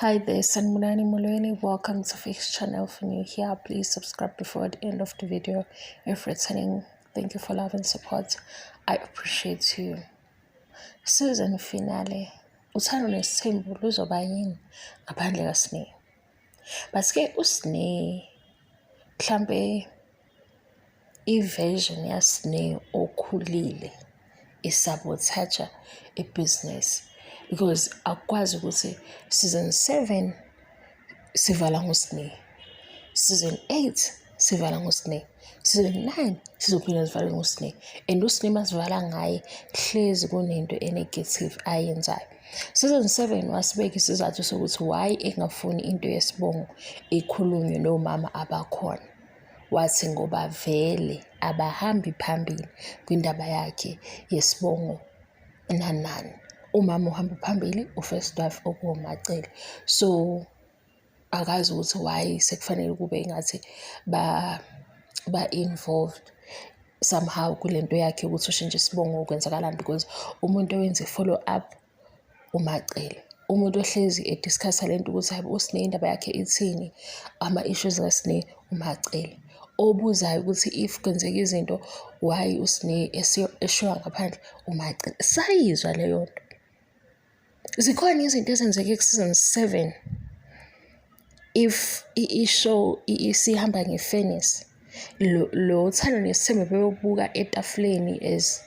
Hi there, Sanibonani Molweni. Welcome to Fix Channel. If you're new here, please subscribe before the end of the video. If returning, thank you for love and support. I appreciate you. Season finale. Uthando nesithembu luzoba yini ngaphandle kaSne? But ke uSne mhlambe i-version yaSne okhulile isabothaja ibhizinisi because akukwazi ukuthi season 7 sivala ngoSne, season 8 sivala ngoSne, season 9 sizophinda sivale ngoSne, and uSne masivala ngaye hlezi kunento e-negative ayenzayo. Season 7 wasibeka isizathu sokuthi why engafuni into yesibongo ikhulunywe nomama abakhona. Wathi ngoba vele abahambi phambili kwindaba yakhe yesibongo nani nani. Umama uhamba phambili, u-first wife okuwuMaCele. So akazi ukuthi why sekufanele kube engathi ba-involved somehow kule nto yakhe ukuthi ushintshe isibongo, kwenzakalani, because umuntu owenza i-follow up uMaCele. Umuntu ohlezi e-discuss-a le nto ukuthi hayibo, uSne indaba yakhe ithini, ama-issues kaSne, uMaCele. Obuzayo ukuthi if kwenzeka izinto why uSne eshiwa ngaphandle, uMaCele. Sayizwa leyo nto. Zikhona izinto ezenzeke ku-season 7, if i-show isihamba nge-fairness, lo Thando Nesithembu beyobuka etafuleni as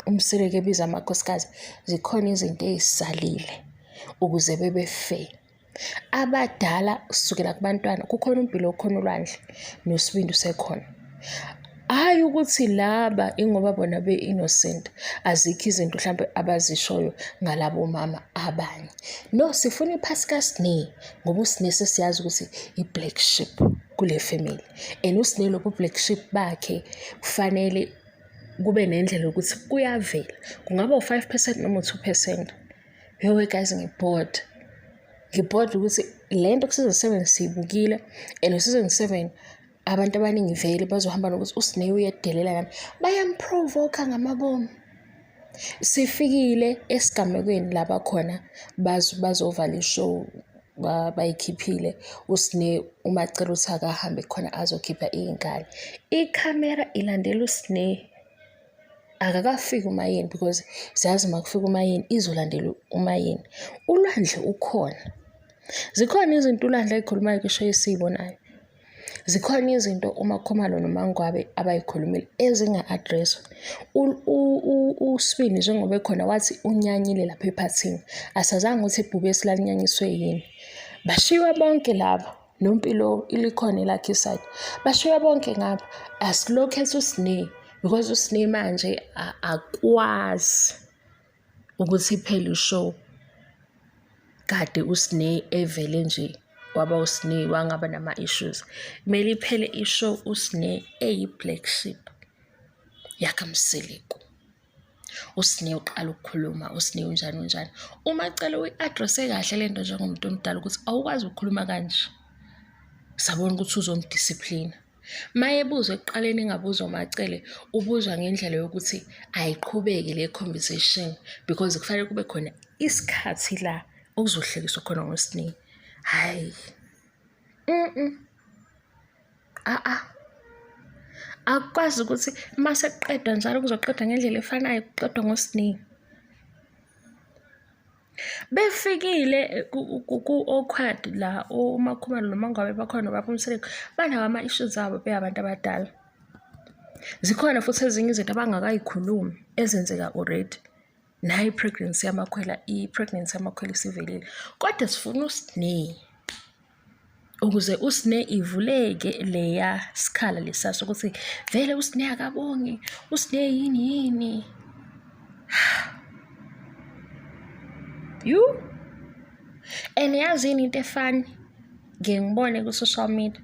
uMseleku ebiza amakhosikazi, zikhona izinto ey'salile ukuze bebe fair. Abadala kusukela kubantwana kukhona uMpilo, kukhona uLwandle, noSibindi usekhona. Hhayi ukuthi laba ingoba bona be-innocent, azikho izinto hlampe abazishoyo ngalabo mama abanye. No, sifuna i-part kaSne ngoba uSne sesiyazi ukuthi i-black sheep kule family, and uSne lobu black sheep bakhe kufanele kube nendlela yokuthi kuyavela, kungaba u-5% noma u-2%. Yo guys, ngi-bored, ngi-bored ukuthi le nto ku-season 7 siyibukile, and season 7 abantu abaningi vele bazohamba nokuthi uSne uyedelela nani, bayam-provoke-a ngamabomu. Sifikile esigamekweni laba khona bazovala i-show, bayikhiphile uSne, uMaCele uthi akahambe khona azokhipha iy'ngane. Ikhamera ilandela uSne, akakafiki uMayeni, because siyazi uma kufika uMayeni izolandela uMayeni. ULwandle ukhona, zikhona izinto uLwandle ay'khulumayo kwi-show esiy'bonayo. Zikhona izinto uMakhumalo noMaNgwabe abay'khulumile ezinga-address-wa. USibindi njengoba ekhona wathi unyanyile lapha ephathini, asazange ukuthi ibhubesi lalinyanyiswe yini. Bashiywa bonke laba, noMpilo likhona elakhe i-side, bashiywa bonke ngapha. Asilokhu ethi uSne because uSne manje akwazi ukuthi iphele i-show kade uSne evele nje waba uSne wangaba nama-issues. Kumele iphele i-show uSne eyi-black sheep yakaMseleku. USne uqala ukukhuluma, uSne unjani unjani. UMaCele uyi-address-e kahle le nto njengomuntu omdala ukuthi awukwazi ukukhuluma kanje. Sabona ukuthi uzom-discipline-a. Mayebuzwa ekuqaleni engabuzwa uMaCele, ubuzwa ngendlela yokuthi ayiqhubeke le conversation because kufanele kube khona isikhathi la okuzohlekiswa khona ngoSne. Hhayi, a-a, akukwazi ukuthi mase kuqedwa njalo kuzoqedwa ngendlela efanayo, kuqedwa ngoSne. Befikile ku-awkward la uMakhumalo noMaNgwabe bakhona nobaba uMseleku banawo ama-issues abo beyabantu abadala. Zikhona futhi ezinye izinto abangakayikhulumi ezenzeka already. Nayo i-pregnancy yaMakhwela, i-pregnancy yaMakhwela isivelile, kodwa sifuna uSne ukuze uSne ivuleke leya sikhala lesiya sokuthi vele uSne akabongi, uSne yini yini. You and yazi yini into efani ngike ngibone ku-social media,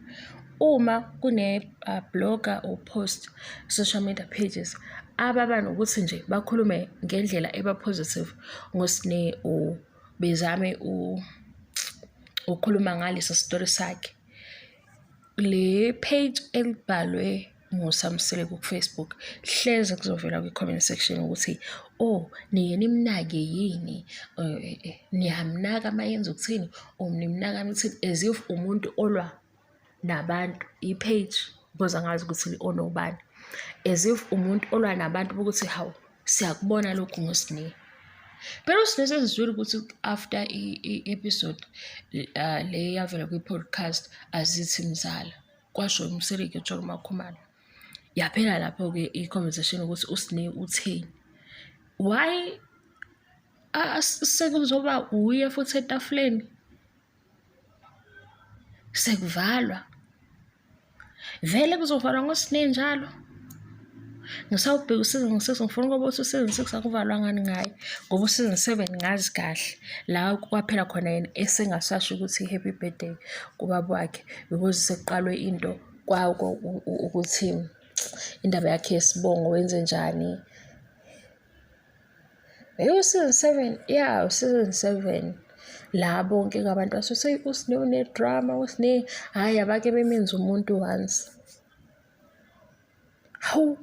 uma kune-blogger or post social media pages ababa nokuthi nje bakhulume ngendlela eba-positive ngoSne or bezame ukukhuluma ngaleso story sakhe. Le page elibhalwe Musa Mseleku ku-Facebook, hleze kuzovela kwi-comment section ukuthi oh niye nimnake yini, niyamnaka uma yenza ukuthini or nimnaka nithini, as if umuntu olwa nabantu i-page because angazi ukuthi li-own ubani, as if umuntu olwa nabantu bokuthi hawu siyakubona lokhu ngoSne. Phela uSne sesizwile ukuthi after i-episode le yavela kwi-podcast azithi mzala, kwasho uMseleku etshela uMaKhumalo. Yaphela lapho-ke i-conversation ukuthi uSne utheni. Why sekuzoba uye futhi etafuleni? Sekuvalwa. Vele kuzovalwa ngoSne njalo. Ngisawubheka u-season 6 ngifuna ukuba ukuthi u-season 6 akuvalwa ngani ngaye ngoba u-season 7 ngazi kahle la kwaphela khona yena esengasasho ukuthi happy birthday kubaba wakhe because sekuqalwe into kwako ukuthi indaba yakhe yesibongo wenze njani. U-season 7, ya u-season 7 la bonke abantu basuthi uSne une-drama, uSne hhayi abake bemenze umuntu once. Hawu,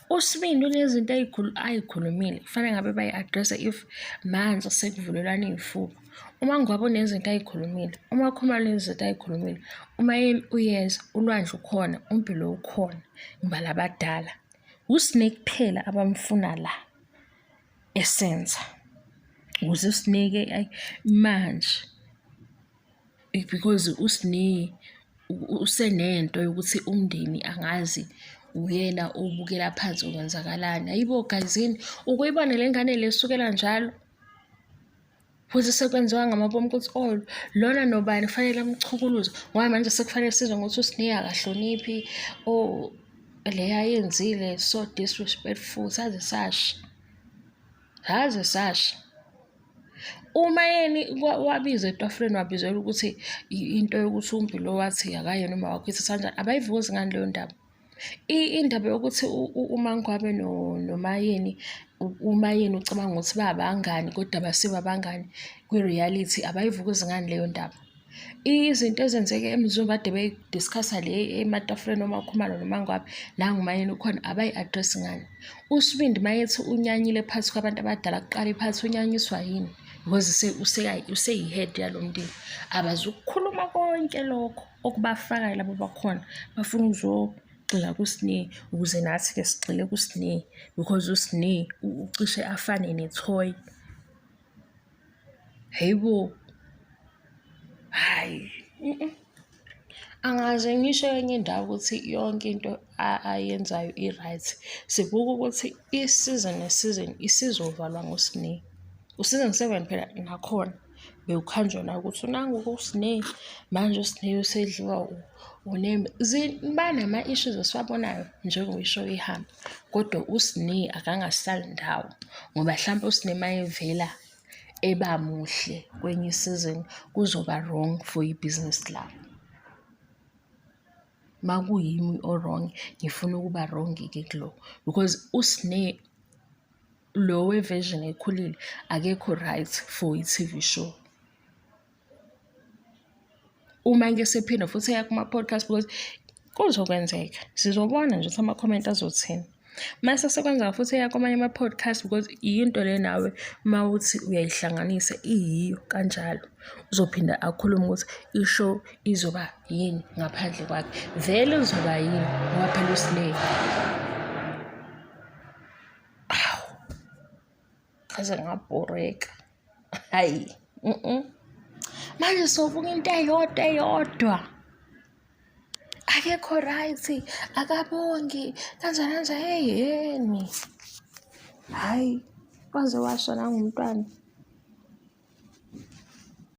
uSibindi unezinto ay'khulumile kufanele ngabe bayi-address-a if manje sekuvulelwana iy'fuba. UMaNgwabe unezinto ay'khulumile, uMaKhumalo unezinto ay'khulumile, uMaYeni uyeza, uLwandle ukhona, uMpilo ukhona, ngibala abadala. USne kuphela abamfuna la esenza ukuze uSne-ke ayi manje because uSne usenento yokuthi umndeni angazi uyena obukela phansi kwenzakalani. Hayibo guys yini ukuyibona le ngane le esukela njalo futhi sekwenziwa ngamabomu ukuthi oh lona nobani kufanele amchukuluze ngoba manje sekufanele sizwe ngokuthi uSne akahloniphi oh le ayenzile so disrespectful, saze sasha, saze sasha. UMayeni wabizwa etafuleni wabizelwa ukuthi into yokuthi uMpilo wathi akayena uma wakho ithatha kanjani, abayivuzi ngani leyo ndaba. Indaba yokuthi uMaNgwabe noMayeni, uMayeni ucabanga ukuthi babangani kodwa abasibo abangani kwi-reality, abayivukuzi ngani leyo ndaba. Izinto ezenzeke eMzumbe kade beyi-discuss-a le ematafuleni oMaKhumalo noMaNgwabe, nangu uMayeni ukhona, abayi-address-i ngani? USibindi mayethi unyanyile phakathi kwabantu abadala kuqala iphathi unyanyiswa yini? Because useyi-head yalo mndeni. Abazukukhuluma konke lokho okubafakayo labo bakhona, bafuna ukuzogxila kuSne ukuze nathi-ke sigxile kuSne because uSne ucishe afane nethoyi. Hhayi bo, hhayi . Angaze ngisho enye indawo ukuthi yonke into ayenzayo i-right. Sibuka ukuthi i-season ne-season isizovalwa ngoSne. U-season 7 phela nakhona bekuhanjwa naye ukuthi nangu-ke uSne, manje uSne usedliwa unembe. Banama-issues esiwabonayo njengoba i-show ihamba, kodwa uSne akangasali ndawo ngoba hlampe uSne mayevela eba muhle kwenye isizini kuzoba wrong for ibhizinisi labo. Makuyimi o-wrong, ngifuna ukuba wrong-ke kulo because uSne lo we-version ekhulile akekho right for i-T_V show. Uma-ke esephinda futhi eya kuma-podcast because kuzokwenzeka, sizobona nje ukuthi ama-comment azothini. Mase sekwenzeka futhi eya kwamanye ama-podcast because yinto le nawe uma uthi uyayihlanganisa iyiyo kanjalo. Uzophinda akhulume ukuthi i-show izoba yini ngaphandle kwakhe. Vele izoba yini ngoba phela uSne. Awu, ngaze ngabhoreka. Hhayi, Manje sobuka into eyodwa eyodwa. Akekho right, akabongi, kanjani kanjani, hheyi yeni. Hhayi, waze washa nangumntwana.